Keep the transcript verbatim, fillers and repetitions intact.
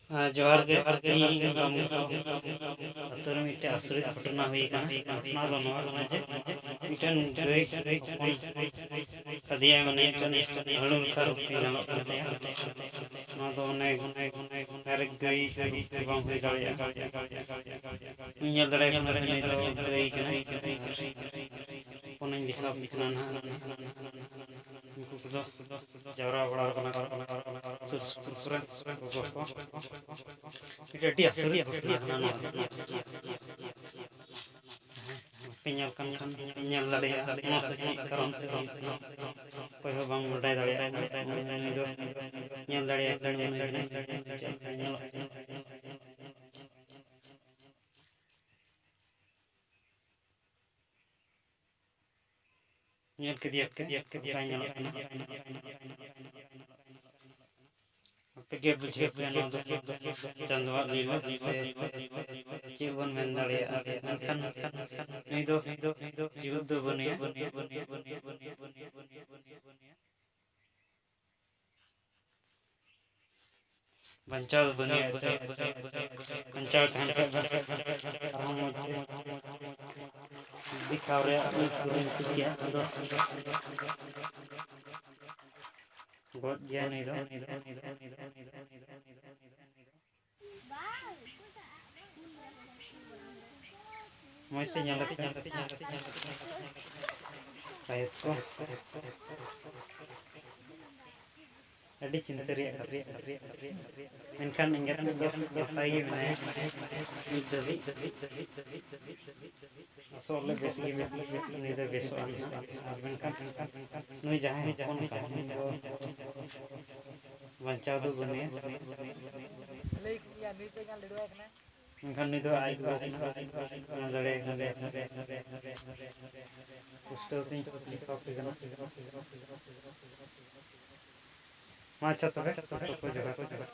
ᱟᱨ ᱡᱚᱦᱟᱨ ᱜᱮ, ᱛᱮᱦᱮᱧ ᱟᱛᱳ ᱨᱮ ᱢᱤᱫᱴᱮᱱ ᱟᱥᱚᱨᱤᱛ ᱜᱷᱚᱴᱚᱱᱟ ᱦᱩᱭ ᱟᱠᱟᱱᱟ᱾ ᱜᱷᱚᱴᱚᱱᱟ ᱫᱚ ᱱᱚᱣᱟ ᱠᱟᱱᱟ ᱡᱮ ᱢᱤᱫᱴᱮᱱ ᱜᱟᱹᱭ ᱦᱚᱯᱚᱱ ᱠᱟᱫᱮᱭᱟᱭ, ᱢᱟᱱᱮ ᱢᱤᱫᱴᱮᱱ ᱦᱟᱹᱬᱩ ᱞᱮᱠᱟ ᱨᱩᱯ ᱛᱮ ᱧᱮᱞᱚᱜ ᱠᱟᱱ ᱛᱟᱭᱟ᱾ ᱱᱚᱣᱟ ᱫᱚ ᱚᱱᱮ ᱰᱟᱭᱨᱮᱠᱴ ᱜᱟᱹᱭ ᱨᱩᱯ ᱛᱮ ᱵᱟᱝ ᱦᱩᱭ ᱫᱟᱲᱮᱭᱟᱜᱼᱟ᱾ ᱧᱮᱞ ᱫᱟᱲᱮᱭᱟᱜ ᱠᱟᱱᱟ ᱱᱩᱭ ᱫᱚ ᱜᱟᱹᱭ ᱠᱟᱱᱟᱭ᱾ ᱦᱚᱯᱚᱱᱤᱧ ᱫᱮᱠᱷᱟᱣ ᱟᱯᱮ ᱠᱟᱱᱟ ᱱᱟᱦᱟᱜ᱾ ᱩᱱᱠᱩ ᱠᱚᱫᱚ ᱡᱟᱣᱨᱟ ᱵᱟᱲᱟ ᱟᱠᱟᱱᱟ ᱠᱚ ᱥᱩᱨ ᱥᱩᱯᱩᱨ ᱠᱚᱨᱮ ᱜᱚᱜᱚ ᱠᱚ᱾ ᱢᱤᱫᱴᱮᱱ ᱟᱹᱰᱤ ᱟᱥᱚᱨᱤᱛ ᱜᱷᱚᱴᱚᱱᱟ ᱠᱟᱱᱟ ᱱᱚᱣᱟ ᱫᱚ᱾ ᱯᱮ ᱧᱮᱞ ᱠᱟᱱ ᱠᱷᱟᱱ ᱯᱮ ᱧᱮᱞ ᱫᱟᱲᱮᱭᱟᱜᱼᱟ, ᱱᱚᱣᱟ ᱫᱚ ᱪᱮᱫ ᱠᱟᱨᱚᱱ ᱛᱮ ᱦᱩᱭᱩᱜ ᱠᱟᱱᱟ᱾ ᱚᱠᱚᱭ ᱦᱚᱸ ᱵᱟᱝ ᱵᱟᱰᱟᱭ ᱫᱟᱲᱮᱭᱟᱜᱼᱟ᱾ ᱱᱩᱭ ᱫᱚ ᱧᱮᱞ ᱫᱟᱲᱮᱭᱟᱜ ᱠᱟᱱ ᱜᱮᱭᱟ, ᱱᱩᱭ ᱫᱚ ᱪᱮᱫ ᱞᱮᱠᱟ ᱧᱮᱞᱚᱜ ᱠᱟᱱᱟ᱾ ᱧᱮᱞ ᱠᱮᱫᱮᱭᱟ ᱯᱮ, ᱵᱟᱭ ᱧᱮᱞᱚᱜ ᱠᱟᱱᱟ᱾ ᱟᱯᱮ ᱜᱮ ᱵᱩᱡᱷᱟᱹᱣ ᱯᱮ, ᱱᱚᱣᱟ ᱫᱚ ᱪᱟᱸᱫᱳᱣᱟᱜ ᱞᱤᱞᱟᱹ ᱥᱮ ᱪᱮᱫ ᱵᱚᱱ ᱢᱮᱱ ᱫᱟᱲᱮᱭᱟᱜᱼᱟ᱾ ᱢᱮᱱᱠᱷᱟᱱ ᱱᱩᱭ ᱫᱚ ᱡᱤᱣᱮᱫ ᱫᱚ ᱵᱟᱹᱱᱩᱭᱟ᱾ ᱵᱟᱧᱪᱟᱣ ᱫᱚ ᱵᱟᱹᱱᱩᱭᱟ, ᱮᱱᱛᱮ ᱵᱟᱧᱪᱟᱣ ᱛᱟᱦᱮᱱ ᱠᱷᱟᱡ ᱫᱚ ᱟᱨᱦᱚᱸ ᱢᱚᱡᱽ ᱜᱮ᱾ ᱫᱮᱠᱷᱟᱣ ᱨᱮᱭᱟᱜ ᱤᱧ ᱠᱩᱨᱩᱢᱩᱴᱩ ᱠᱮᱭᱟ, ᱟᱫᱚ ᱜᱚᱡ ᱜᱮᱭᱟ ᱱᱩᱭ ᱫᱚ᱾ ᱢᱚᱡᱽ ᱛᱮ ᱧᱮᱞ ᱠᱟᱛᱮ, ᱧᱮᱞ ᱠᱟᱛᱮ, ᱧᱮᱞ ᱠᱟᱛᱮ, ᱧᱮᱞ ᱠᱟᱛᱮ᱾ ᱯᱟᱭᱮᱛ ᱠᱚ᱾ ᱟᱹᱰᱤ ᱪᱤᱱᱛᱟᱹ ᱨᱮᱭᱟᱜ ᱠᱟᱛᱷᱟ᱾ ᱢᱮᱱᱠᱷᱟᱱ ᱮᱸᱜᱟᱛ ᱫᱚ ᱱᱟᱯᱟᱭ ᱜᱮ ᱢᱮᱱᱟᱭᱟ ᱱᱤᱛ ᱫᱷᱟᱹᱵᱤᱡ᱾ ᱟᱥᱚᱜ ᱟᱞᱮ ᱵᱮᱥ ᱜᱮ, ᱵᱮᱥ ᱜᱮ, ᱵᱮᱥ ᱜᱮ, ᱱᱩᱭ ᱫᱚᱭ ᱵᱮᱥᱚᱜᱼᱟ ᱱᱟᱦᱟᱜ᱾ ᱟᱨ ᱢᱮᱱᱠᱷᱟᱱ ᱱᱩᱭ ᱡᱟᱦᱟᱸᱭ ᱦᱚᱯᱚᱱ ᱠᱟᱱ, ᱩᱱᱤ ᱫᱚ ᱵᱟᱧᱪᱟᱣ ᱫᱚ ᱵᱟᱹᱱᱩᱭᱟ᱾ ᱢᱮᱱᱠᱷᱟᱱ ᱱᱩᱭ ᱫᱚ ᱟᱡ ᱜᱚ ᱠᱟᱱᱟ, ᱚᱱᱟ ᱫᱟᱲᱮ ᱠᱟᱱ ᱜᱮᱭᱟ᱾ ᱯᱩᱥᱴᱟᱹᱣ ᱛᱤᱧ ᱫᱮᱠᱷᱟᱣ ᱟᱯᱮ ᱠᱟᱱᱟ᱾ ᱢᱟ ᱟᱪᱪᱷᱟ ᱛᱚᱵᱮ, ᱡᱚᱦᱟᱨ, ᱡᱚᱦᱟᱨ᱾